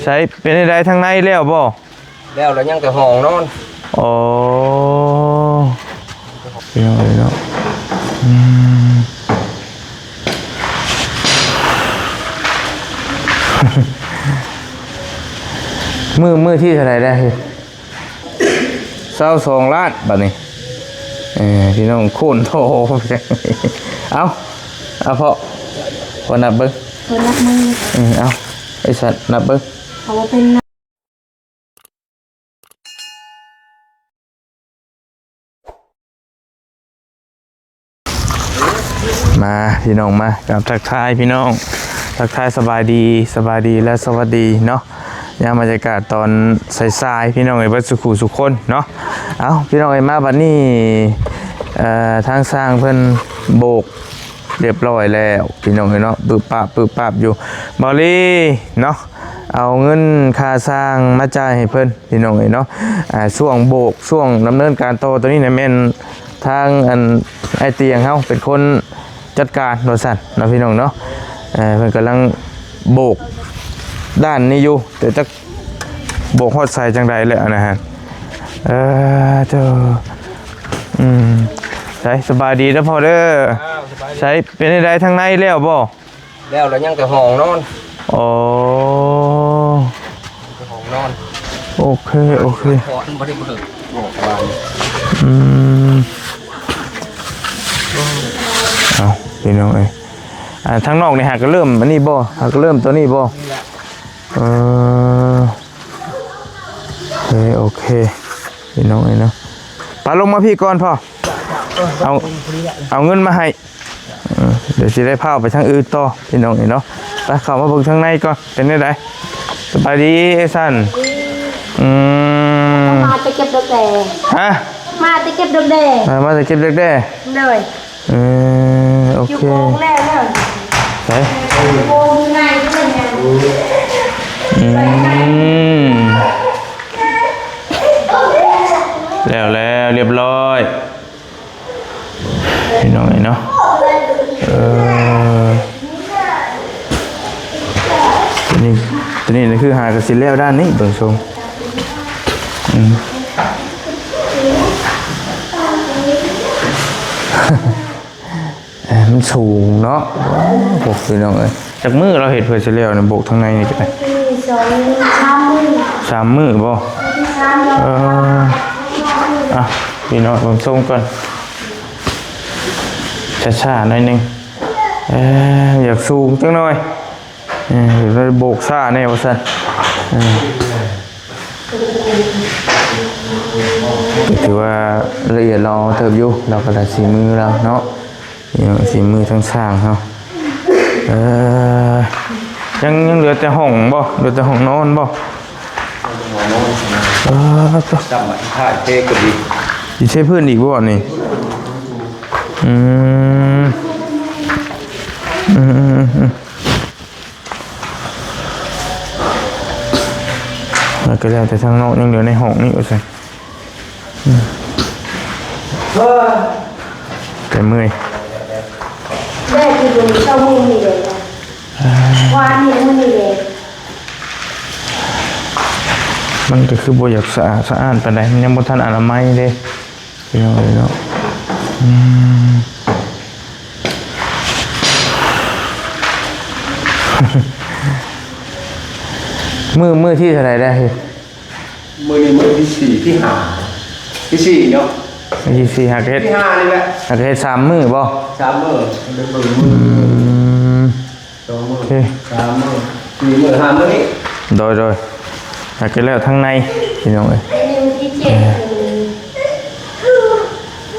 ໃສ ເປັນຈັ່ງໃດ ທາງໃນແລ້ວບໍ່? ແລ້ວ ແລ້ວ ຍັງແຕ່ຫ້ອງນອນ. ອໍ ເປັນຈັ່ງໃດເນາະ? ອືມ ມື້ ມື້ທີເທົ່າໃດແລ້ວ? ຊາວສອງລ້ານບາດນີ້. ເອີ ພີ່ນ້ອງໂຄນໂທ ເອົາ ເອົາພໍ່ ພໍ່ນັບເບິ່ງ ເພິ່ນນັບມື. ເອີ ເອົາ ໄອ້ສັດນັບເບິ່ງ ເອົາເປັນ ມາພີ່ນ້ອງ ມາ ກາບທັກທາຍພີ່ນ້ອງ ທັກທາຍສະບາຍດີ ສະບາຍດີ ແລະ ສະຫວັດດີເນາະ ຍາມບັນຍາກາດຕອນສາຍໆ ພີ່ນ້ອງເອີຍ ເບິດສູ່ຄູ່ສູ່ຄົນເນາະ. ເອົາ ພີ່ນ້ອງເອີຍ ມາບັດນີ້ ເອີ ທາງຊ່າງເພິ່ນໂບກ ຮຽບຮ້ອຍແລ້ວພີ່ນ້ອງເອີຍເນາະ ປຶບປາບປຶບປາບຢູ່. ບ່າວລີເນາະ ເອົາເງິນຄ່າຊ່າງມາຈ່າຍໃຫ້ເພິ່ນພີ່ນ້ອງເອີຍເນາະ. ອ່າ ຊ່ວງໂບກ ຊ່ວງດຳເນີນການຕໍ່ໂຕນີ້ນະ ແມ່ນທາງອັນອ້າຍຕຽງເຮົາເປັນຄົນຈັດການວ່າຊັ້ນເນາະ ພີ່ນ້ອງເນາະ. ເອີ ເພິ່ນກຳລັງໂບກດ້ານນີ້ຢູ່ ແຕ່ຈັກ ບອກຮອດໃສຈັ່ງໃດແຫຼະອັນນັ້ນ. ເອີ ເຈົ້າ ອືມ ໃສ ສະບາຍດີເດີພໍ່ເດີ. ອ້າວ ສະບາຍດີ. ໃສ ເປັນຈັ່ງໃດ ທາງໃນແລ້ວບໍ່? ແລ້ວ ແລ້ວ ຍັງແຕ່ຫ້ອງນອນ. ອໍ ແຕ່ຫ້ອງນອນ. ໂອເຄ ໂອເຄ ບໍ່ໄດ້ເບິ່ງ ບອກວ່າ ອືມ ເອົາ ພີ່ນ້ອງເອີຍ ອ່າ ທາງນອກນີ້ຫາກະເລີ່ມອັນນີ້ບໍ່? ຫາກະເລີ່ມໂຕນີ້ບໍ່? ນີ້ແຫຼະ. ເອີ ໂອເຄ ໂອເຄ ພີ່ນ້ອງເອີຍເນາະ ປະລົງມາພີ້ກ່ອນພໍ່ ເອົາ ເອົາເງິນມາໃຫ້ ເອີ ດຽວຊິໄດ້ພາໄປທາງອື່ນຕໍ່ ພີ່ນ້ອງເອີຍເນາະ. ໄປ ເຂົ້າມາເບິ່ງທາງໃນກ່ອນ ເປັນແນວໃດ? ສະບາຍດີ ເອຊັນ. ອືມ ມາແຕ່ເກັບດອກແດ. ຮະ? ມາແຕ່ເກັບດອກແດ. ເອີ ມາແຕ່ເກັບດອກແດ. ໂດຍ. ເອີ ໂອເຄ ໄປ ອືມ ແລ້ວ ແລ້ວ ຮຽບຮ້ອຍ ພີ່ນ້ອງເອີຍເນາະ. ເອີ ໂຕນີ້ ໂຕນີ້ຄືຫາກະຊິແລ້ວດ້ານນີ້ ເບິ່ງຊົງ ອືມ. ເອີ ມັນສູງເນາະ ໂອ້ໂຫ ພີ່ນ້ອງເອີຍ. ຈັກມື້ລາວເຮັດເພື່ອຊິແລ້ວນີ້ ໂບກທາງໃນນີ້ກະໄດ້? ສອງ ສາມມື້ ສາມມື້ບໍ່? ສາມມື້. ເອີ ອ່ະ ພີ່ນ້ອງເບິ່ງຊົງກ່ອນ ຊ້າໆ ໜ້ອຍໜຶ່ງ ເອີ ຢາກສູງຈັກໜ້ອຍ. ເອີ ໂບກຊ້າແດ່ວ່າຊັ້ນ ເອີ ກະຖືວ່າລະອຽດຫຼໍ່ເຕີບຢູ່ ລາວກະໄດ້ສີມືລາວເນາະ ສີມືທາງຊ່າງເຮົາ. ເອີ ຍັງ ຍັງເຫຼືອແຕ່ຫ້ອງບໍ່? ເຫຼືອແຕ່ຫ້ອງນອນບໍ່? ຫ້ອງນອນ ເອີ ຕຳມາທີ່ທ້າຍເທກະດີ ຊິເທພື້ນອີກບໍ່ນີ້? ອືມ ອືມໆ. ແລ້ວກະແລ້ວແຕ່ທາງນອກ ຍັງເຫຼືອໃນຫ້ອງນີ້ວ່າຊັ້ນ ອືມ ແຕ່ເມື່ອຍ ແດດຢູ່ເຊົ້າມື້ນີ້ເດ ວານນີ້ມື້ນີ້ເດ ມັນກະຄືບໍ່ຢາກສະອາດສະອ້ານປານໃດ ມັນຍັງບໍ່ທັນອະນາໄມເດ້. ພີ່ນ້ອງເອີຍເນາະ ອືມ ມື້ ມື້ທີເທົ່າໃດແລ້ວ? ມື້ນີ້ມື້ທີສີ່ ທີຫ້າ ທີສີ່ເນາະ ມື້ທີສີ່ ຫາກະເຮັດ ທີຫ້ານີ້ແຫຼະ ຫາກະເຮັດສາມມື້ບໍ່? ສາມມື້ ໄດ້ເບິ່ງມື້ ອືມ. ສອງມື້ ໂອເຄ ສາມມື້ ສີ່ມື້ ຫ້າມື້ນີ້ ໂດຍ ໂດຍ ຫາກະແລ້ວທາງໃນ ພີ່ນ້ອງເອີຍ ອັນນີ້ວັນທີເຈັດ ຮະ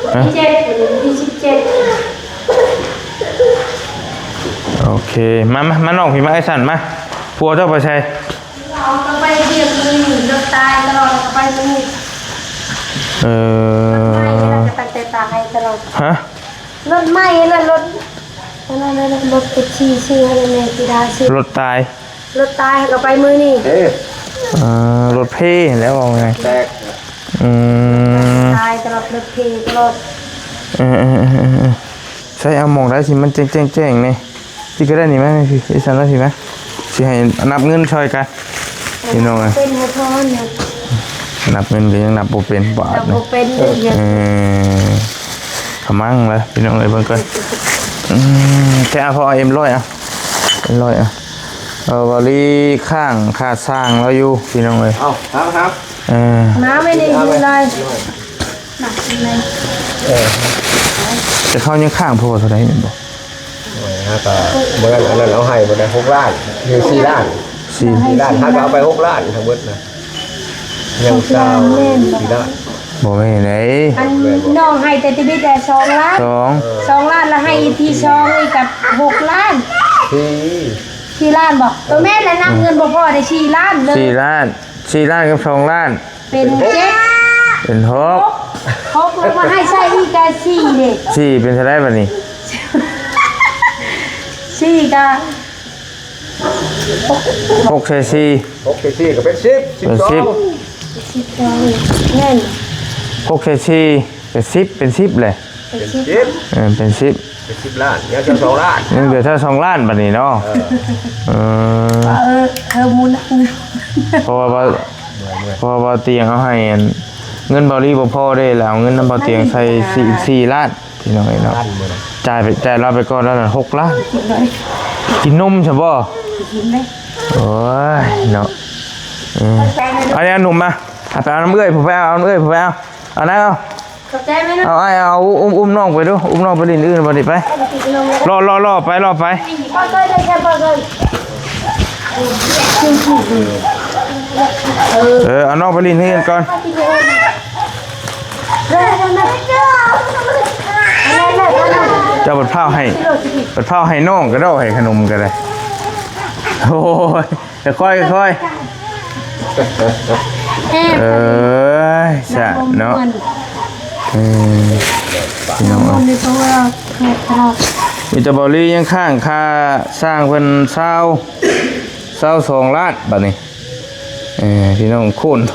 ວັນທີເຈັດ ວັນທີສິບເຈັດ ໂອເຄ ມາ ມາ ມານອກພີ້ ມາ ໄອ້ສັນ ມາ ຜົວເຈົ້າໄປໃສ? ເອົາກະໄປວຽກມື້ນີ້ ລົດຕາຍຕະຫຼອດ ກະໄປມື້ນີ້ ເອີ ຕັ້ງແຕ່ຕາຍຕະຫຼອດ ຮະ? ລົດໃໝ່ລະ ລົດ ອັນນັ້ນລະ ລົດເປັບຊີຊື້ໃຫ້ແມ່ ຈີດາຊື້ ລົດຕາຍ ລົດຕາຍກະໄປມື້ນີ້ ເອີ ລົດເພແລ້ວເວົ້າງ່າຍ ແຕກ ອືມ ຕາຍຕະຫຼອດ ລົດເພຕະຫຼອດ ເອີ ໃສ່ເອົາໝ່ອງໃດທີ່ມັນແຈ້ງໆແດ່ ທີ່ກະໄດ້ນີ້ມາ ພີ່ ໄອ້ສັນ ມາ ພີ່ມາ ຊິໃຫ້ນັບເງິນຊ່ອຍກັນ ພີ່ນ້ອງເອີຍ ເປັນຫົວທອນນະ ນັບເງິນກໍຍັງນັບບໍ່ເປັນບາດ ນັບບໍ່ເປັນເດ້ ເອີ ກະມັງລະ ພີ່ນ້ອງເອີຍ ເບິ່ງກ່ອນ ອືມ ແຕ່ເອົາ ເອົາເອັມຮ້ອຍ ເອົາເອັມຮ້ອຍ ເອົາ ເອີ ເວົ້າລີຄ້າງຄ່າສ້າງລາວຢູ່ ພີ່ນ້ອງເອີຍ ເອົາ ຫາມ ຫາມ ເອີ ມາແມ່ນີ້ຢູ່ເລີຍ ເອີ ແຕ່ເຂົາຍັງຄ້າງພໍ່ເທົ່າໃດແມ່ນບໍ່? ໂອ້ຍ ຫາກະບໍ່ໄດ້ ອັນນັ້ນເອົາໃຫ້ບໍ່ໄດ້ ຫົກລ້ານ ຫຼື ສີ່ລ້ານ ສີ່ ສີ່ລ້ານ ຫາກະເອົາໄປຫົກລ້ານທັງເບິດນະ ຍັງຊາວສີ່ລ້ານ ບໍ່ແມ່ນເດ້ ອັນນ້ອງໃຫ້ແຕ່ຕິບິດແຕ່ສອງລ້ານ ສອງ ສອງລ້ານ ລະໃຫ້ອີກທີສອງອີກກະຫົກລ້ານ ສີ່ ສີ່ລ້ານບໍ່? ເອີ ແມ່ນລະ ນັບເງິນບໍ່ພໍໄດ້ ສີ່ລ້ານເລີຍ ສີ່ລ້ານ ສີ່ລ້ານກັບສອງລ້ານ ເປັນເຈັດ ເປັນຫົກ ຫົກ ແລ້ວມາໃຫ້ໃສ່ອີກກະສີ່ເດ້ ສີ່ເປັນເທົ່າໃດບາດນີ້? ສີ່ກະຫົກໃສ່ສີ່ ຫົກໃສ່ສີ່ກະເປັນສິບ ເປັນສິບ ສິບສອງ ສິບສອງ ແມ່ນ ຫົກໃສ່ສີ່ກະສິບ ເປັນສິບແຫຼະ ເປັນສິບ ເປັນສິບ ເອີ ເປັນສິບ ເປັນສິບລ້ານ ຍັງສອງລ້ານ ຍັງເຫຼືອສອງລ້ານບາດນີ້ເນາະ ເອີ ເອີ ເອີ ເອີ ໝູນ ເພາະວ່າ ເພາະວ່າບ່າວຕຽງເອົາໃຫ້ອັນ ເງິນບ່າວລີບໍ່ພໍເດ້ ລະເອົາເງິນນຳບ່າວຕຽງໃສ່ສີ່ ສີ່ລ້ານ ພີ່ນ້ອງເອີຍເນາະ ຈ່າຍໄປ ຈ່າຍລາວໄປກ່ອນແລ້ວນັ້ນຫົກລ້ານ ກິນນົມຊະບໍ່? ກິນເດ້ ໂອ້ຍເນາະ ເອີ ເອົາ ເອົານົມມາ ເອົາໄປເອົານຳເອື້ອຍ ຜູ້ໄປເອົານຳເອື້ອຍ ຜູ້ໄປເອົາ ເອົານະ ເອົາ ຂອບໃຈແມ່ນະ ເອົາ ອ້າຍເອົາ ອຸ້ມ ອຸ້ມນ້ອງໄປດູ ອຸ້ມນ້ອງໄປຫຼິ້ນອື່ນບໍ່ນີ້ ໄປ ເລາະ ເລາະ ເລາະໄປ ເລາະໄປ ເອີ ເອົານ້ອງໄປຫຼິ້ນອື່ນກ່ອນ ເຈົ້າບັດພ້າວໃຫ້ ບັດພ້າວໃຫ້ນ້ອງກະດອກ ໃຫ້ຂະໜົມກະໄດ້ ໂອ້ຍ ຄ່ອຍໆ ຄ່ອຍໆ ເອີຍ ສະເນາະ ເອີ ພີ່ນ້ອງ ມີແຕ່ບ່າວລີຍັງຄ້າງຄ່າສ້າງເພິ່ນຊາວ ຊາວສອງລ້ານບາດນີ້ ເອີ ພີ່ນ້ອງ ໂຄນໂທ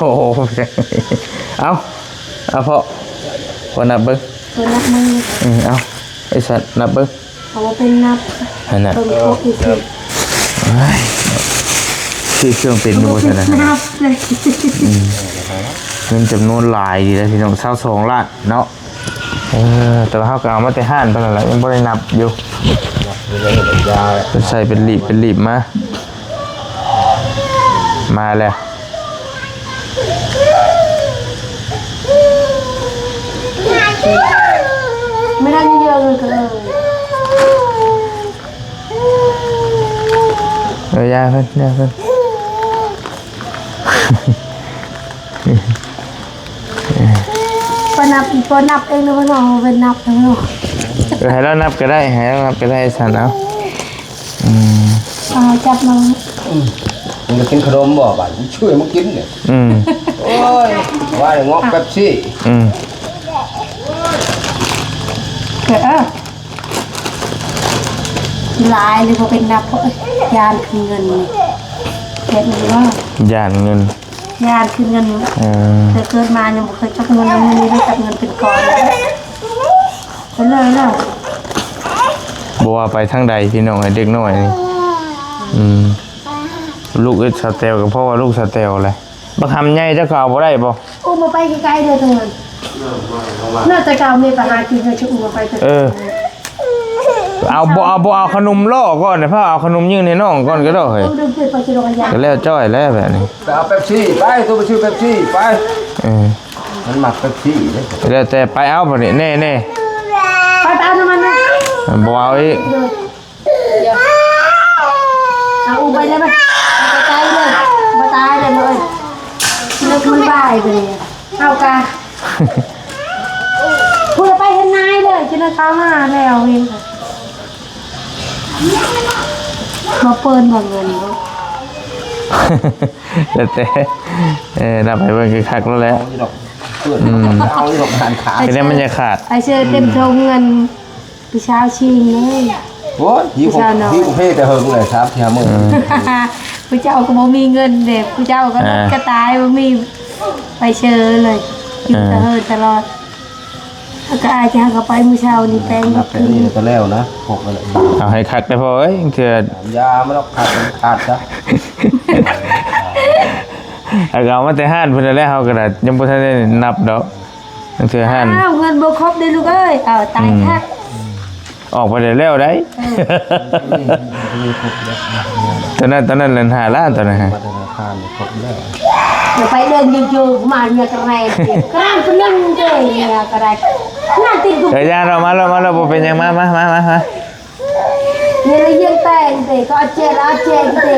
ເອົາ ເອົາ ເພາະ ເພາະນັບເບິ່ງ ເອີ ນັບເບິ່ງ ເອີ ເອົາ ໄອ້ສັດ ນັບເບິ່ງ ເອົາບໍ່ເປັນນັບ ຫັ້ນນະ ເບິ່ງພວກອີກທີ ໂອ້ຍ ຊື່ເຄື່ອງເປັນຢູ່ບໍ່ຊັ້ນນະ ນັບເລີຍ ອືມ ເງິນຈຳນວນຫຼາຍດີແລ້ວພີ່ນ້ອງ ຊາວສອງລ້ານເນາະ ເອີ ແຕ່ວ່າເຮົາກະເອົາມາແຕ່ຮ້ານເທົ່ານັ້ນແຫຼະ ຍັງບໍ່ໄດ້ນັບຢູ່ ເພິ່ນໃສ່ເປັນຫຼີບເປັນຫຼີບມາ ມາແລ້ວ ເອີ ຢ່າເພິ່ນ ຢ່າເພິ່ນ ເພິ່ນນັບ ເພິ່ນນັບເອງເນາະ ເພິ່ນເອົາເພິ່ນນັບເນາະ ເອີ ໃຫ້ລາວນັບກະໄດ້ ໃຫ້ລາວນັບກະໄດ້ ຊັ້ນເອົາ ອືມ ເອົາຈັບມາ ອືມ ມຶງຈະກິນຂະໜົມບໍ່ບາດນີ້ ຊ່ວຍມຶງກິນນີ້ ອືມ ໂອ້ຍ ວ່າໄດ້ງອກເປັບຊີ ອືມ ເອີ ຫຼາຍເລີຍ ບໍ່ເປັນນັບ ຢ້ານຄືເງິນນີ້ ແບບນີ້ວ່າ ຢ້ານເງິນ ຢ້ານຄືເງິນ ເອີ ແຕ່ເກີດມາຍັງບໍ່ເຄີຍຈັບເງິນ ມື້ນີ້ໄດ້ຈັບເງິນເປັນກ້ອນ ເປັນເລີຍເນາະ ບໍ່ວ່າໄປທາງໃດພີ່ນ້ອງເອີຍ ເດັກນ້ອຍນີ້ ອືມ ລູກເອີຍ ສາວແຕວ ກະເພາະວ່າລູກສາວແຕວແຫຼະ ບັກຫຳໃຫຍ່ເຈົ້າກະເອົາບໍ່ໄດ້ບໍ່? ອຸ້ມອອກໄປໄກໆເດີໂຕ ນອກຈາກເອົາແມ່ໄປຫາກິນ ເຮົາຈະອຸ້ມອອກໄປ ເອີ ເອົາ ບໍ່ເອົາ ບໍ່ເອົາຂະໜົມລໍກ່ອນ ພາເອົາຂະໜົມຍື່ນໃຫ້ນ້ອງກ່ອນກະໄດ້ເຮີ້ຍ ກະແລ້ວຈ້ອຍແລ້ວແບບນີ້ ໄປເອົາເປັບຊີໄປ ໂຕໄປຊື້ເປັບຊີໄປ ເອີ ມັນມັກເປັບຊີເດ້ ແລ້ວແຕ່ ໄປເອົາບາດນີ້ ແນ່ໆ ໄປ ໄປເອົານຳມັນນະ ບໍ່ເອົາອີກ ເອົາອຸ້ມໄປໄດ້ໄໝ? ບໍ່ຕາຍເດີ ບໍ່ຕາຍເດີລູກເອີຍ ເລິກມັນບາຍໄປເລີຍ ເອົາກະ ພຸ້ນລະໄປເຮັດນາຍເດີ ຈະໄດ້ເຂົ້າມາແລ້ວເອງ ມາເປີນເບິ່ງເງິນ ແລ້ວແຕ່ ເອີ ນັບໃຫ້ເບິ່ງຄັກໆໂລດແຫຼະ ເອົາຢູ່ດອກ ເປີດ ອືມ ເອົາຢູ່ດອກ ກະແນມມັນຢ່າຂາດ ໄປເຊີເຕັມຖົງເງິນ ຜູ້ສາວຊິງເລີຍ ໂອ້ຍ ຫິວ ຫິວເພແຕ່ເຫິງເລີຍ ສາມສີ່ມື້ ອືມ ຜູ້ເຈົ້າກະບໍ່ມີເງິນເດ້ ຜູ້ເຈົ້າກະ ອ່າ ກະຕາຍ ບໍ່ມີໄປເຊີເລີຍ ກິນ ອ່າ ແຕ່ເຫີນຕະຫຼອດ ແລ້ວກະອາຍຈະຫາກະໄປມື້ເຊົ້ານີ້ແປງ ນັບແຕ່ນີ້ກະແລ້ວນະ ເອົາໃຫ້ຄັກເດີພໍ່ເອີຍ ເທື່ອ ຢາມາດອກ ຂາດ ຂາດຊະ. ເອົາ ເອົາມາແຕ່ຮ້ານພຸ້ນແຫຼະ ເຮົາກໍໄດ້ ຍັງບໍ່ທັນໄດ້ນັບດອກ ຕັ້ງແຕ່ຮ້ານ. ອ້າວ ເງິນບໍ່ຄົບເດ້ລູກເອີຍ. ເອົາ ຕາຍແທ້ ອອກໄປແລ້ວໃດ໋. ເອີ ຕົວນັ້ນ ຕົວນັ້ນແມ່ນຫ້າລ້ານ ຕົວນັ້ນຮະ. ມາທະນາຄານຄົບແລ້ວ ໄປເດີນຢູ່ໆ ມາເມຍກໍແຮງ ກະລານປະລຶ້ງເດ້ ເມຍກໍໄດ້ ນັ້ນຕິດ. ເອີ ຢ່າດອກ ມາໂລດ ມາໂລດ ບໍ່ເປັນຫຍັງ ມາ ມາ ມາ ມາ. ເຮັດລະຮຽນແຕ່ງເຕະ ກໍເຈັດລະເຈັດເຕະ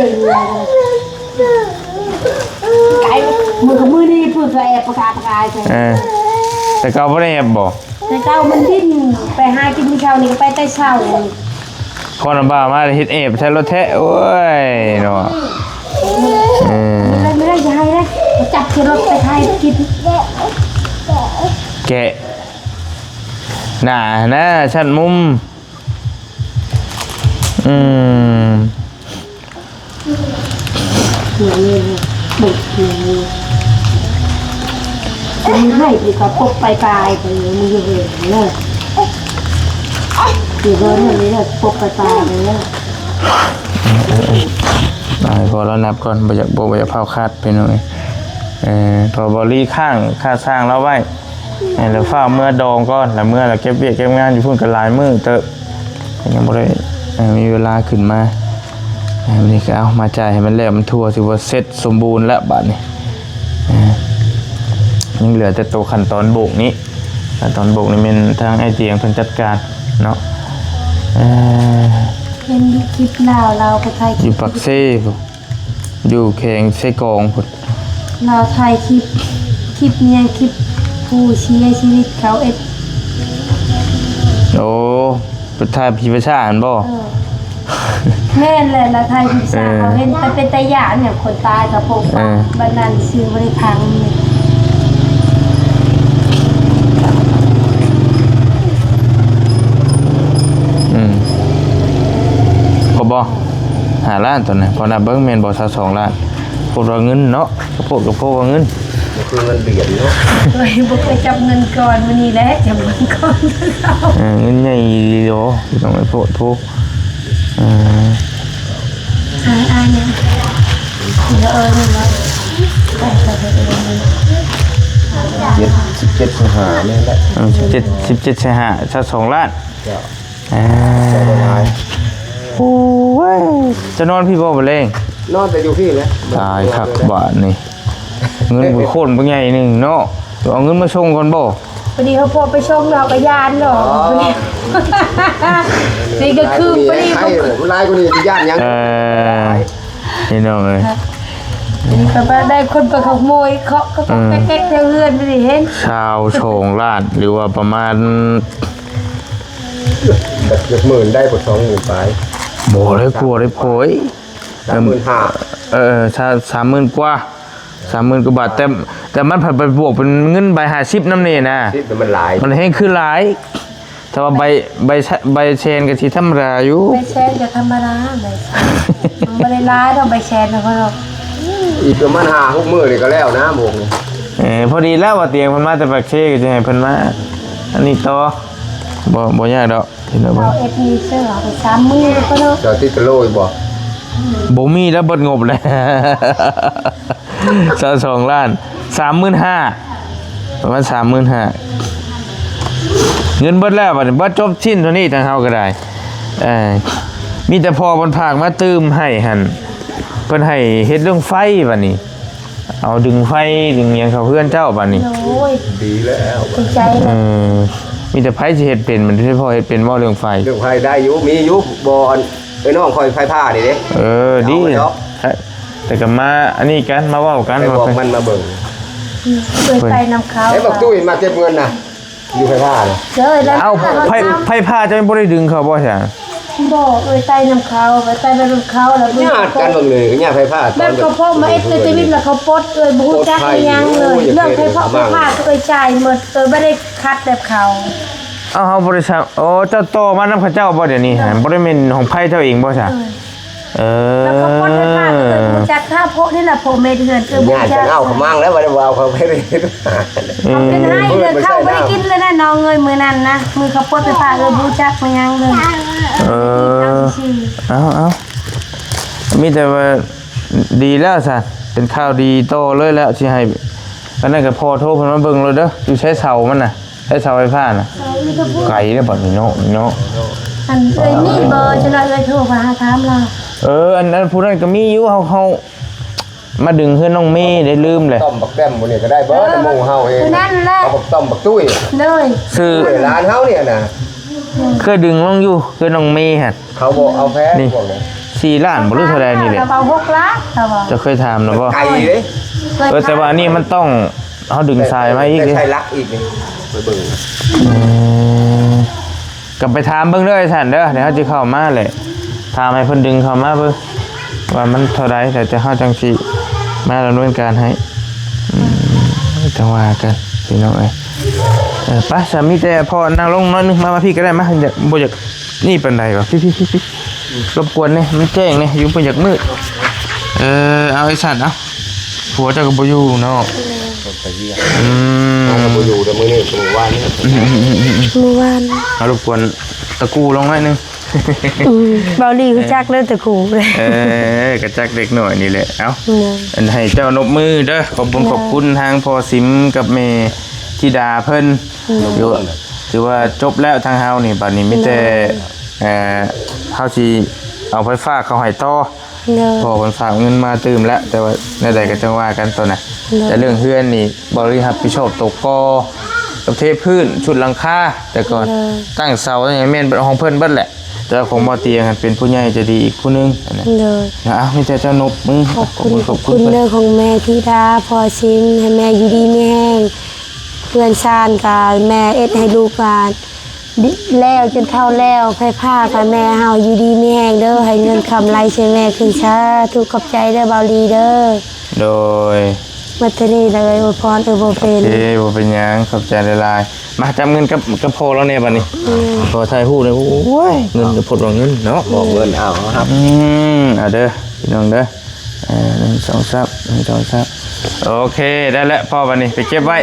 ໄກ ມື້ ມື້ນີ້ເພິ່ນກໍແອບປະກາດປະກາຍ. ເອີ ແຕ່ເກົ່າບໍ່ໄດ້ແອບບໍ່? ແຕ່ເກົ່າມັນດິ້ນ ໄປຫາກິນມື້ເຊົ້ານີ້ ກໍໄປແຕ່ເຊົ້າ. ພໍນຳບ່າວມາເຮັດແອບໃສ່ລົດແທ້ ໂອ້ຍເນາະ. ເອີ ບໍ່ໄດ້ ບໍ່ໄດ້ ຢ່າໃຫ້ເດ້ ຈັບໃສ່ລົດໄປຂາຍກິນ ແກະໜ້ານະ ຊັ້ນມຸມ. ອືມ ມັນໃຫ້ດີກວ່າປົກປາຍໆ ໄປ ມັນຢູ່ເຮືອນເນາະ ຢູ່ເຮືອນນີ້ແຫຼະ ປົກປາຍໆ ໄປເນາະ. ເອີ ເອີ ເອີ ໃຫ້ພໍ່ລາວນັບກ່ອນ ບໍ່ຢາກ ບໍ່ ບໍ່ຢາກຟ້າວຄາດ ພີ່ນ້ອງເອີຍ. ເອີ ເພາະບໍ່ລີຄ້າງ ຄາຊ້າງລາວໄວ້ ໃຫ້ລາວຟ້າວເມືອດອງກ່ອນ ລະເມືອລະເກັບວຽກເກັບງານຢູ່ພຸ້ນກໍຫຼາຍມື້ເຕີບ ກໍຍັງບໍ່ໄດ້ ເອີ ມີເວລາຂຶ້ນມາ. ເອີ ມື້ນີ້ກໍເອົາມາຈ່າຍໃຫ້ມັນແລ້ວ ມັນທົ່ວ ຖືວ່າເສັດສົມບູນແລ້ວບາດນີ້. ເອີ ຍັງເຫຼືອແຕ່ໂຕຂັ້ນຕອນໂບກນີ້ ຂັ້ນຕອນໂບກນີ້ແມ່ນທາງອ້າຍຕຽງເພິ່ນຈັດການເນາະ. ເອີ ເຫັນຢູ່ຄລິບລາວ ລາວໄປຖ່າຍຄລິບຢູ່ປາກເຊພຸ້ນ ຢູ່ແຂວງເຊກອງພຸ້ນ ລາວຖ່າຍຄລິບ ຄລິບນີ້ຫຍັງ ຄລິບຜູ້ເສຍຊີວິດເຂົາເອັດ. ໂອ້ ໄປຖ່າຍຜີປະສາດຫັ້ນບໍ່? ເອີ ແມ່ນແຫຼະ ລາວຖ່າຍຜີປະສາດ ເອີ ເຂົາເຫັນ ມັນເປັນຕາຢ້ານຫຍັງ ຄົນຕາຍກະໂພກ ເອີ ບັດນັ້ນຊື່ບໍ່ໄດ້ຟັງ. ອືມ ຄົບບໍ່? ຫ້າລ້ານ ຕອນນີ້ ພໍນັບເບິ່ງແມ່ນບໍ່? ຊາວສອງລ້ານ. ໂພດວ່າເງິນເນາະ ກະໂພດ ກະໂພດວ່າເງິນ ບໍ່ຄືເງິນຫຼຽນເນາະ. ໂອ້ຍ ບໍ່ເຄີຍຈັບເງິນກ່ອນ ມື້ນີ້ແຫຼະຈັບເງິນກ່ອນ. ເອີ ເງິນໃຫຍ່ອີ່ຫຼີໂດ ຕ້ອງໄປໂພດໂພ. ເອີ ອ້າຍໆ ນີ້ ເອີ ນີ້ເນາະ ໄປ ໄປ ໄປ ເອີ ນີ້ ເຈັດ ສິບເຈັດ ສິບຫ້າ ແມ່ນແຫຼະ. ເອີ ສິບເຈັດ ສິບເຈັດ ສິບຫ້າ ຊາວສອງລ້ານ. ເຈົ້າ ເອີ ເຈົ້າຫຼາຍ. ໂອ້ຍ ຈະນອນພີ້ບໍ່ບາດແລງ? ນອນແຕ່ຢູ່ພີ້ແຫຼະ. ຕາຍຄັກບາດນີ້ ເງິນບໍ່ໂຄນບໍ່ໃຫຍ່ໜຶ່ງເນາະ. ເອົາເງິນມາສົ່ງກ່ອນບໍ່? ພໍດີເຮົາພໍໄປສົ່ງ ເຮົາກໍຢ້ານເນາະ. ອໍ ນີ້ກໍຄືພໍດີ ໄອ້ ມັນຫຼາຍກວ່ານີ້ຊິຢ້ານຫຍັງ? ເອີ ພີ່ນ້ອງເອີຍ ນີ້ກໍໄດ້ຄົນໄປຂະໂມຍເຄາະກະກອກ ເອີ ແກກໆ ແຖວເຮືອນ ບໍ່ໄດ້ເຫັນ. ຊາວສອງລ້ານ ຫຼືວ່າປະມານ ເກືອບໝື່ນໄດ້ບໍ່? ສອງໝື່ນປາຍ. ບໍ່ໄດ້ ກວ່າໄດ້ໂພຍ ສາມໝື່ນຫ້າ ເອີ ສາມ ສາມໝື່ນກວ່າ ສາມໝື່ນກວ່າບາດ. ແຕ່ ແຕ່ມັນພັດໄປບວກເປັນເງິນໃບຫ້າສິບນຳນີ້ນະ ສິບມັນຫຼາຍ ມັນແຮງຄືຫຼາຍ. ແຕ່ວ່າໃບ ໃບ ໃບແສນກໍຊິທຳມະດາຢູ່. ໃບແສນກໍທຳມະດາ ໃບແສນ ມັນບໍ່ໄດ້ຫຼາຍດອກ ໃບແສນນະ. ອີກປະມານຫ້າຫົກມື້ນີ້ກໍແລ້ວນະ ໝູກນີ້. ເອີ ພໍດີແລ້ວວ່າຕຽງເພິ່ນມາແຕ່ປາກເຊ ກໍຊິໃຫ້ເພິ່ນມາອັນນີ້ຕໍ່. ບໍ່ ບໍ່ຍາກດອກ. ເຮັດແລ້ວບໍ່? ເອົາເອັດນີ້ເຊື່ອ ເອົາໄປສາມມື້ກໍເນາະ. ເຈົ້າຕິດກະໂລຢູ່ບໍ່? ບໍ່ມີແລ້ວ ເບິດງົບແລ້ວ. ຊາວສອງລ້ານ ສາມໝື່ນຫ້າ ປະມານສາມໝື່ນຫ້າ ເງິນເບິດແລ້ວ. ບັດນີ້ເບິດຈົບສິ້ນເທົ່ານີ້ ທາງເຮົາກໍໄດ້. ເອີ ມີແຕ່ພໍ່ເພິ່ນຝາກມາຕື່ມໃຫ້ຫັ້ນ ເພິ່ນໃຫ້ເຮັດເລື່ອງໄຟບັດນີ້. ເອົາດຶງໄຟດຶງຫຍັງເຂົ້າເຮືອນເຈົ້າບາດນີ້. ໂອ້ຍ ດີແລ້ວ ດີໃຈແລ້ວ. ເອີ ມີແຕ່ໃຜຊິເຮັດເປັນ ມັນຊິພໍເຮັດເປັນບໍ່ເລື່ອງໄຟ? ເລື່ອງໄຟໄດ້ຢູ່ ມີຢູ່ ບໍ່ ອັນ ເອີ ນ້ອງຂ້ອຍໄຟຟ້ານີ້ເດ້. ເອີ ດີ ແຕ່ກໍມາອັນນີ້ກັນ ມາເວົ້າກັນ ໄປບອກມັນມາເບິ່ງ. ເອີ ໄປນຳເຂົາ ໄອ້ບັກຕຸ້ຍມາເກັບເງິນນະ. ຢູ່ໄຟຟ້ານະ. ເອີ ເອົາ ໄຟ ໄຟຟ້າເຈົ້າຍັງບໍ່ໄດ້ດຶງເຂົາບໍ່ຊະ? ບໍ່ ເອີຍ ໄຕ່ນຳເຂົາ ໄປ ໄປນຳເຂົາແລ້ວ ຍາດກັນເບິ່ງເລີຍ ຍາດໄຟຟ້າ ແບບເຂົາພໍມາເອັດແຕ່ຊີວິດແລ້ວເຂົາປົດ ເອີຍ ບໍ່ຮູ້ຈັກອີ່ຫຍັງເລີຍ. ເລື່ອງໄຟຟ້າ ໄຟຟ້າເອີຍ ຈ່າຍໝົດ ເອີຍ ບໍ່ໄດ້ຂັດແບບເຂົາ. ເອົາ ເຮົາບໍ່ໄດ້ສ້າງ ໂອ້ ເຈົ້າຕໍ່ມານຳເຂົາເຈົ້າບໍ່ດຽວນີ້? ບໍ່ໄດ້ແມ່ນຂອງໃຜເຈົ້າເອງບໍ່ຊະ? ເອີ ແລ້ວເຂົາປົດໄຟຟ້າ ເອີຍ ບໍ່ຮູ້ຈັກ ຖ້າໂພະນີ້ລະ ໂພະແມ່ເດືອນ ເອີຍ ບໍ່ຮູ້ຈັກ ຍາດກັນເອົາເຂົາມາງແລ້ວ ບໍ່ໄດ້ວ່າເຂົາໄປເລີຍ. ເຂົາເປັນໄຫ້ເດີ ເຂົ້າບໍ່ໄດ້ກິນເລີຍນະ ນ້ອງເອີຍ ມື້ນັ້ນນະ ມື້ເຂົາປົດໄຟຟ້າ ເອີຍ ບໍ່ຮູ້ຈັກບໍ່ຫຍັງເລີຍ. ເອີ ເອົາ ເອົາ ມີແຕ່ວ່າດີແລ້ວຊະ. ເປັນຂ່າວດີຕໍ່ເລີຍແຫຼະ ຊິໃຫ້ ອັນນັ້ນກໍພໍ່ໂທເພິ່ນມາເບິ່ງໂລດເດີ. ຢູ່ໃສເສົາມັນນະ? ໃສເສົາໄຟຟ້ານະ? ເສົາຢູ່ທາງພຸ້ນ ໄກເດ້ບັດນີ້ເນາະ ເນາະ. ອັນເອື້ອຍມີເບີ ຈັ່ງໃດເອື້ອຍໂທໄປຫາຖາມລາວ. ເອີ ອັນ ອັນຜູ້ນັ້ນກໍມີຢູ່ ເຮົາ ເຮົາມາດຶງເຮືອນນ້ອງເມໄດ້ ລືມແຫຼະ. ຕ້ອມບັກແຕ້ມໝູ່ນີ້ກໍໄດ້ເບີ ເອີ ນຳໝູ່ເຮົາເອງ ຜູ້ນັ້ນແຫຼະ ເອົາບັກຕ້ອມບັກຕຸ້ຍ ໂດຍ ຊື່ຫຼານເຮົານີ້ນະ ເຄີຍດຶງລົງຢູ່ເຮືອນນ້ອງເມຫັ້ນ. ເຂົາບໍ່ເອົາແພງ ນີ້ ພວກນີ້ ສີ່ລ້ານບໍ່ ຫຼືເທົ່າໃດນີ້ແຫຼະ. ເຂົາເອົາຫົກລ້ານ ເຂົາວ່າ. ເຈົ້າເຄີຍຖາມນະບໍ່? ໄກເດ້. ເອີ ແຕ່ວ່າອັນນີ້ມັນຕ້ອງ ເຮົາດຶງສາຍມາອີກເດ້ ໃຊ້ຫຼັກອີກນີ້ ໄປເບິ່ງ. ອືມ ກໍໄປຖາມເບິ່ງເດີ ໄອ້ສັນເດີ ດຽວເຮົາຊິເຂົ້າມາແຫຼະ ຖາມໃຫ້ເພິ່ນດຶງເຂົ້າມາເບິ່ງວ່າມັນເທົ່າໃດ ແລ້ວເຮົາຈັ່ງຊິມາດຳເນີນການໃຫ້. ອືມ ຈັ່ງວ່າກັນພີ່ນ້ອງເອີຍ. ເອີ ໄປ ສາມີແຕ່ພໍ່ນັ່ງລົງໜ້ອຍໜຶ່ງ ມາ ມາພີ້ກໍໄດ້ ມາ ຢາກ ບໍ່ຢາກນີ້ປານໃດຫວາ ພີ້ໆໆ ລົບກວນແດ່ ມັນແຈ້ງແດ່ ຢູ່ເພິ່ນຢາກມືດ. ເອີ ເອົາ ໄອ້ສັນ ເອົາ ຜົວເຈົ້າກໍບໍ່ຢູ່ເນາະ. ໄປວຽກ ອືມ ເຮົາກໍບໍ່ຢູ່ເດີ ມື້ນີ້ ມື້ວານນີ້ ອືມໆໆໆ ມື້ວານ ເອົາ ລົບກວນຕະກູລົງໜ້ອຍໜຶ່ງ. ອືມ ເບົາຫຼີຮູ້ຈັກເລີຍແຕ່ຄູ. ເອີ ກໍຈັກເດັກນ້ອຍນີ້ແຫຼະ. ເອົ້າ ແມ່ນ ອັນໃຫ້ເຈົ້ານົບມືເດີ ຂອບບຸນ ແມ່ນ ຂອບຄຸນທາງພໍ່ສິມກັບແມ່ທິດາເພິ່ນ. ແມ່ນ ຖືວ່າ ຖືວ່າຈົບແລ້ວທາງເຮົານີ້. ບັດນີ້ມີແຕ່ ແມ່ນ ເອີ ເຮົາຊິເອົາໄຟຟ້າເຂົ້າໃຫ້ຕໍ່. ໂດຍ ພໍ່ເພິ່ນຝາກເງິນມາຕື່ມແລ້ວ ແຕ່ວ່າແນວໃດກໍຈັ່ງວ່າກັນຕອນນັ້ນ. ໂດຍ ແຕ່ເລື່ອງເຮືອນນີ້ ເບົາຫຼີຮັບຜິດຊອບໂຕກໍ່ ກັບເທພື້ນ ຊຸດຫຼັງຄາ ແຕ່ກ່ອນ. ໂດຍ ຕັ້ງເສົາຫຍັງແມ່ນຂອງເພິ່ນເບິດແຫຼະ ແຕ່ຂອງບໍ່ຕຽງຫັ້ນເປັນຜູ້ໃຫຍ່ໃຈດີອີກຜູ້ໜຶ່ງ. ໂດຍ ເອົາ ມີແຕ່ເຈົ້ານົບມື. ຂອບຄຸນ ຂອບຄຸນ ຂອບຄຸນເດີ ຂອງແມ່ທິດາ ພໍ່ສິມ ໃຫ້ແມ່ຢູ່ດີມີແຮງ ເຮືອນຊານກໍແມ່ເຮັດໃຫ້ລູກຫຼານ ແລ້ວຈົນເຖົ້າແລ້ວ ໄຟຟ້າກໍແມ່ເຮົາຢູ່ດີມີແຮງເດີ ໃຫ້ເງິນຄຳໄຫຼໃສ່ແມ່ຂຶ້ນ. ສາທຸ ຂອບໃຈເດີ ເບົາຫຼີເດີ. ໂດຍ ໝົດເທົ່ານີ້ແຫຼະ ອວຍພອນ ເອີ ບໍ່ເປັນ ໂອເຄ ບໍ່ເປັນຫຍັງ ຂອບໃຈຫຼາຍໆ. ມາ ຈັບເງິນກັບ ກັບພໍ່ລາວແດ່ບັດນີ້. ອືມ ຂໍຖ່າຍຮູບແດ່. ໂອ້ຍ ເງິນກໍພົດວ່າເງິນເນາະ. ບອກເງິນ ເອົາ ເອົາ ອືມ ເອົາເດີ ພີ່ນ້ອງເດີ. ເອີ ໜຶ່ງ ສອງ ສາມ ໜຶ່ງ ສອງ ສາມ ໂອເຄ ໄດ້ແລ້ວພໍ່. ບັດນີ້ໄປເກັບໄວ້.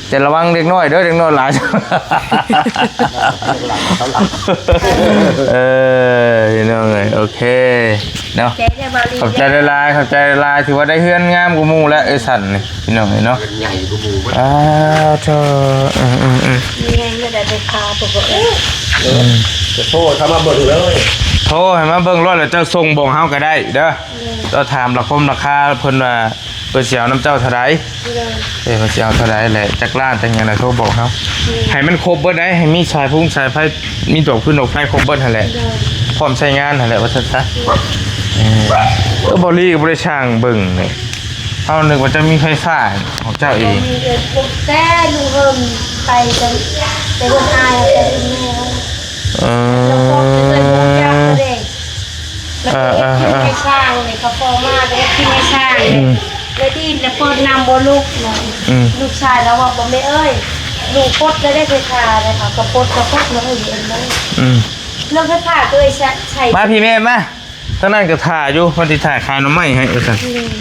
ແຕ່ລະວັງເດັກນ້ອຍເດີ ເດັກນ້ອຍຫຼາຍ. ເອີ ພີ່ນ້ອງເອີຍ ໂອເຄເນາະ. ຂອບໃຈຫຼາຍໆ ຂອບໃຈຫຼາຍໆ ຖືວ່າໄດ້ເຮືອນງາມກວ່າໝູ່ແລ້ວ ເອີ ສັນນີ້ ພີ່ນ້ອງເອີຍເນາະ. ເຮືອນໃຫຍ່ກວ່າໝູ່. ອ້າວ ເຈົ້າ ເອີໆໆ ມີແຮງເລີຍໄດ້ໄປພາປະເພາະ. ເອີ ຈະໂທໃຫ້ເຂົາມາເບິ່ງເລີຍ ໂທໃຫ້ມາເບິ່ງໂລດ ແລ້ວເຈົ້າສົ່ງບອກເຮົາກໍໄດ້ເດີ. ເຈົ້າຖາມລາຄາ ລາຄາເພິ່ນວ່າ ເພິ່ນຊິເອົານຳເຈົ້າເທົ່າໃດ. ໂດຍ ເອີ ເພິ່ນຊິເອົາເທົ່າໃດແຫຼະ ຈັກລ້ານ ຈັກຫຍັງນະ ໂທບອກເຮົາ. ໂດຍ ໃຫ້ມັນຄົບເບິດໄດ໋ ໃຫ້ມີສາຍຟຸງສາຍໄຟ ມີດອກຟືນດອກໄຟຄົບເບິດຫັ້ນແຫຼະ. ໂດຍ ພ້ອມໃຊ້ງານຫັ້ນແຫຼະ ວ່າຊັ້ນຊະ. ໂດຍ ເອີ ເບົາຫຼີກໍບໍ່ໄດ້ຊ່າງເບິ່ງນີ້ ເຮົານຶກວ່າຈະມີໄຟຟ້າຂອງເຈົ້າເອງ. ບໍ່ມີເອີ ແຕ່ລຸງເຮີນໄປແຕ່ ແຕ່ເຮືອນອ້າຍ ແຕ່ເຮືອນແມ່. ເອີ ແລ້ວກໍເຄີຍຮູ້ຈັກເດ້. ເອີໆໆ ແລ້ວກໍເຮັດກິນໃຫ້ຊ່າງນີ້ ເຂົາຂໍມາກໍເຮັດກິນໃຫ້ຊ່າງນີ້. ອືມ ແລ້ວດີນແລ້ວເປີດນ້ຳບໍ່ລຸກນະ. ອືມ ລູກຊາຍລາວວ່າ ບໍ່ແມ່ເອີຍ ລູກປົດແລ້ວໄດ້ໄຟຟ້າແລ້ວ ເຂົາກໍປົດ ກໍປົດເນາະ. ເອີ ເຫັນບໍ່? ອືມ ເລື່ອງໄຟຟ້າກໍເອີຍ ໃຊ້ ໃຊ້ ມາພີ່ແມ່ມາ. ທາງນັ້ນກໍຖ້າຢູ່ ເພິ່ນຊິຖ້າຂາຍໜໍ່ໄມ້ໃຫ້ວ່າຊັ້ນ. ອືມ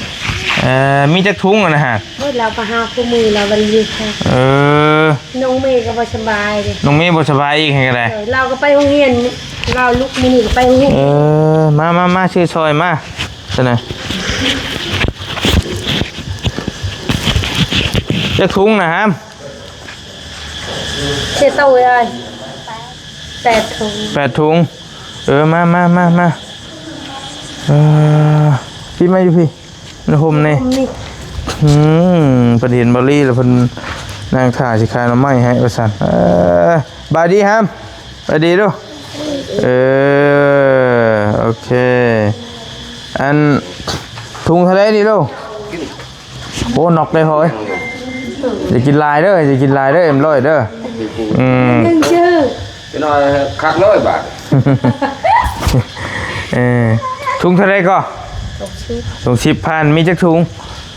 ເອີ ມີຈັກຖົງຫັ້ນນະ? ໂອ້ຍ ລາວກໍຫາຄູ່ມືລາວບໍ່ໄດ້ຢູ່. ເອີ ນ້ອງເມກໍບໍ່ສະບາຍເດ້. ນ້ອງເມບໍ່ສະບາຍອີກ ເຮັດຈັ່ງໃດ? ເອີ ລາວກໍໄປໂຮງຮຽນ ລາວລຸກມື້ນີ້ກໍໄປໂຮງຮຽນ. ເອີ ມາໆໆ ຊື້ຊ່ອຍມາຊັ້ນນະ. ຈັກຖົງນະຫາມ? ເຊໂຕເອີຍ ແປດຖົງ ແປດຖົງ. ເອີ ມາໆໆໆ ເອີ ພີ່ມາຢູ່ພີ້ ໃນຮົ່ມນີ້. ອືມ ເພິ່ນເຫັນເບົາຫຼີແລ້ວ ເພິ່ນນັ່ງຖ້າຊິຂາຍໜໍ່ໄມ້ໃຫ້ວ່າຊັ້ນ. ເອີ ບາຍດີຫາມ ບາຍດີດູ. ເອີ ໂອເຄ ອັນ ຖົງເທົ່າໃດນີ້ລູກ? ໂອ້ ນັກເດ້ພໍ່ເອີຍ ຢ່າກິນຫຼາຍເດີ ຢ່າກິນຫຼາຍເດີ ເອັມຮ້ອຍເດີ. ອືມ ໜຶ່ງຊື່ ເປັນໜ້ອຍຄັກເລີຍບາດ. ເອີ ຖົງເທົ່າໃດກໍ? ຫົກສິບ ຫົກສິບພັນ. ມີຈັກຖົງ?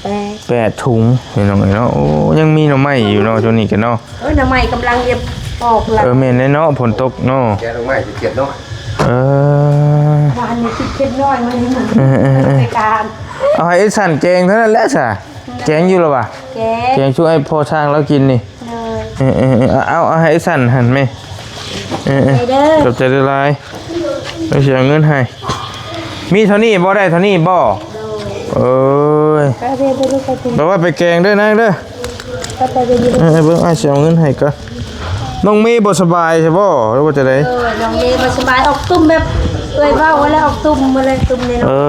ແປດ ແປດຖົງ ພີ່ນ້ອງເອີຍເນາະ. ໂອ້ ຍັງມີໜໍ່ໄມ້ຢູ່ເນາະ ຊ່ວງນີ້ກໍເນາະ. ເອີ ໜໍ່ໄມ້ກຳລັງຈະອອກລະ. ເອີ ແມ່ນແຫຼະເນາະ ຝົນຕົກເນາະ. ແກະໜໍ່ໄມ້ຊິຂຽດເນາະ. ເອີ ວານນີ້ຊິຂຽດໜ້ອຍ ມື້ນີ້ ເອີໆໆ ໄປການ. ເອົາໃຫ້ໄອ້ສັນແກງເທົ່ານັ້ນແຫຼະຊະ. ແກງຢູ່ລະຫວາ? ແກງ ແກງຊຸກໃຫ້ພໍ່ຊ່າງລາວກິນນີ້. ເອີ ເອີໆໆ ເອົາ ເອົາໃຫ້ໄອ້ສັນຫັ້ນແມ່. ເອີໆ ໄປເດີ ຂອບໃຈຫຼາຍໆ ເອົາ ຊິເອົາເງິນໃຫ້. ມີເທົ່ານີ້ບໍ່? ໄດ້ເທົ່ານີ້ບໍ່? ໂດຍ ເອີຍ ເອີ ແບບວ່າໄປແກງເດີນາງເດີ ໄປໆ ເອີ ເບິ່ງອ້າຍຊິເອົາເງິນໃຫ້ກ່ອນ. ນ້ອງເມບໍ່ສະບາຍໃຊ່ບໍ່ ຫຼືວ່າຈັ່ງໃດ? ເອີ ນ້ອງເມບໍ່ສະບາຍ ອອກຕຸ່ມແບບເອື້ອຍເວົ້າຫັ້ນແຫຼະ ອອກຕຸ່ມມາເລີຍ ຕຸ່ມນ້ອຍໆ. ເອີ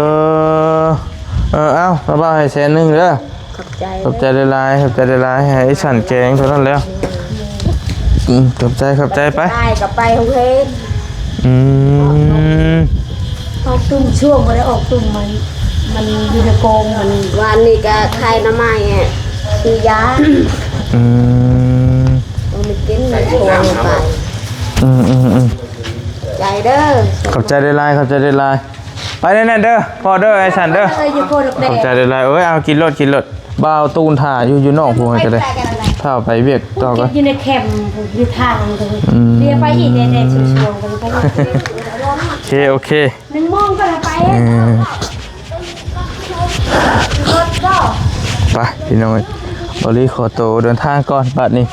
ເອີ ເອົາ ລະບ່າວໃຫ້ແສນໜຶ່ງເດີ. ຂອບໃຈ ຂອບໃຈຫຼາຍໆ ຂອບໃຈຫຼາຍໆ ໃຫ້ໄອ້ສັນແກງເທົ່ານັ້ນແລ້ວ. ອືມ ຂອບໃຈ ຂອບໃຈ ໄປ ໄປກໍໄປໂຮງເຮງ. ອືມ ອອກຕຸ່ມ ຊ່ວງບໍ່ໄດ້ອອກຕຸ່ມ ມັນ ມັນຢູ່ໃນກອງ ມັນ ວານນີ້ກໍຂາຍໜໍ່ໄມ້ ຊື້ຢາ. ອືມ ເອົາໄປກິນ ມັນຊ່ວງໄປ. ອືມໆໆ ໃຈເດີ ຂອບໃຈຫຼາຍໆ ຂອບໃຈຫຼາຍໆ. ໄປແນວນັ້ນເດີ ພໍເດີ ໄອ້ສັນເດີ. ເອີ ຢູ່ໂຄດອກແດ ຂອບໃຈຫຼາຍໆ. ເອີຍ ເອົາ ກິນໂລດ ກິນໂລດ. ບ່າວຕູນຖ້າຢູ່ ຢູ່ນອກພຸ້ນ ກໍໄດ້ ຖ້າໄປວຽກຕໍ່ກໍ ຢູ່ໃນແຄມ ຢູ່ທາງ ອືມ ເດຍໄປອີກແດ່ໆ ຊ່ວງໆ ກໍໄປ. ໂອເຄ ໂອເຄ ໜຶ່ງໂມງກໍໄດ້ໄປ. ເອີ ໄປພີ່ນ້ອງເອີຍ ບ່າວລີຂໍໂຕເດີນທາງກ່ອນ. ບັດນີ້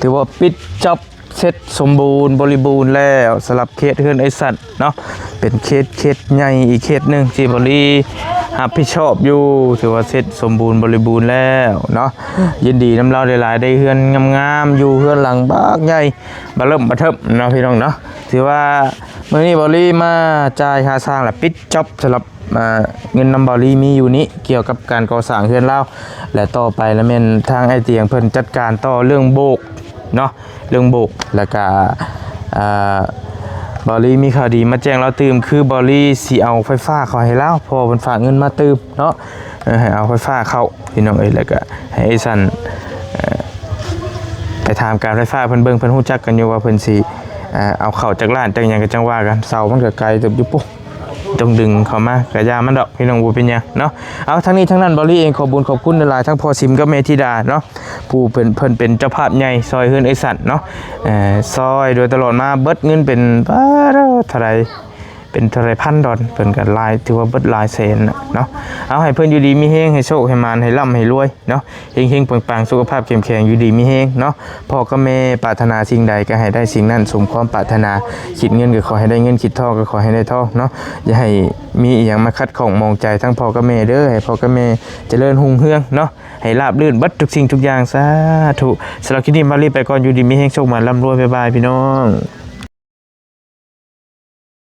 ຖືວ່າປິດຈັອບ ເສັດສົມບູນບໍລິບູນແລ້ວ ສຳລັບເຂດເຮືອນໄອ້ສັນເນາະ ເປັນເຂດ ເຂດໃຫຍ່ອີກເຂດໜຶ່ງທີ່ບ່າວລີຮັບຜິດຊອບຢູ່ ຖືວ່າເສັດສົມບູນບໍລິບູນແລ້ວເນາະ. ຍິນດີນຳລາວຫຼາຍໆ ໄດ້ເຮືອນງາມໆ ຢູ່ເຮືອນຫຼັງບັກໃຫຍ່ ບາເລີ່ມບາເທີມເນາະ ພີ່ນ້ອງເນາະ. ຖືວ່າມື້ນີ້ບ່າວລີມາຈ່າຍຄ່າສ້າງ ແລະ ປິດຈັອບສຳລັບ ອ່າ ເງິນນຳບ່າວລີມີຢູ່ນີ້ ກ່ຽວກັບການກໍ່ສ້າງເຮືອນລາວ ແລະ ຕໍ່ໄປລະແມ່ນທາງອ້າຍຕຽງເພິ່ນຈັດການຕໍ່ເລື່ອງໂບກເນາະ ເລື່ອງໂບກ. ແລ້ວກະ ອ່າ ບ່າວລີມີຂ່າວດີມາແຈ້ງລາວຕື່ມ ຄືບ່າວລີຊິເອົາໄຟຟ້າເຂົ້າໃຫ້ລາວ ເພາະວ່າເພິ່ນຝາກເງິນມາຕື່ມເນາະ. ເອີ ໃຫ້ເອົາໄຟຟ້າເຂົ້າ ພີ່ນ້ອງເອີຍ ແລ້ວກະໃຫ້ໄອ້ສັນ ເອີ ໄປຖາມການໄຟຟ້າເພິ່ນເບິ່ງ ເພິ່ນຮູ້ຈັກກັນຢູ່ວ່າເພິ່ນຊິ ອ່າ ເອົາເຂົ້າຈັກລ້ານ ຈັກຫຍັງກໍຈັ່ງວ່າກັນ. ເສົາມັນກໍໄກເຕີບຢູ່ປຸ້ນ ຕ້ອງດຶງເຂົ້າມາ ກະຢ່າມັນດອກ ພີ່ນ້ອງ ບໍ່ເປັນຫຍັງເນາະ. ເອົາ ທັງນີ້ທັງນັ້ນ ບ່າວລີເອງຂໍບຸນຂອບຄຸນຫຼາຍໆ ທັງພໍ່ຊິມກັບແມ່ທິດາເນາະ ຜູ້ເປັນ ເພິ່ນເປັນເຈົ້າພາບໃຫຍ່ຊ່ອຍເຮືອນເອື້ອຍສັນເນາະ ເອີ ຊ່ອຍໂດຍຕະຫຼອດມາ ເບິດເງິນເປັນ ປາດ ເທົ່າໃດ ເປັນເທົ່າໃດພັນດອນ ເພິ່ນກໍຫຼາຍ ຖືວ່າເບິດຫຼາຍແສນນະເນາະ. ເອົາ ໃຫ້ເພິ່ນຢູ່ດີມີແຮງ ໃຫ້ໂຊກໃຫ້ໝານ ໃຫ້ລ່ຳໃຫ້ລວຍເນາະ ເຮັງໆ ປັງໆ ສຸຂະພາບເຂັ້ມແຂງ ຢູ່ດີມີແຮງເນາະ. ພໍ່ກັບແມ່ປາດຖະໜາສິ່ງໃດກໍໃຫ້ໄດ້ສິ່ງນັ້ນສົມຄວາມປາດຖະໜາ ຄິດເງິນກໍຂໍໃຫ້ໄດ້ເງິນ ຄິດທອງກໍຂໍໃຫ້ໄດ້ທອງເນາະ. ຢ່າໃຫ້ມີອີ່ຫຍັງມາຂັດຂ້ອງໝອງໃຈທັງພໍ່ກັບແມ່ເດີ ໃຫ້ພໍ່ກັບແມ່ຈະເລີນຮຸ່ງເຮືອງເນາະ ໃຫ້ລາບລື່ນເບິດທຸກສິ່ງທຸກຢ່າງ ສາທຸ. ສຳລັບຄລິບນີ້ ມາລີໄປກ່ອນ ຢູ່ດີມີແຮງ ໂຊກໝານ ລ່ຳລວຍ ບາຍບາຍ ພີ່ນ້ອງ.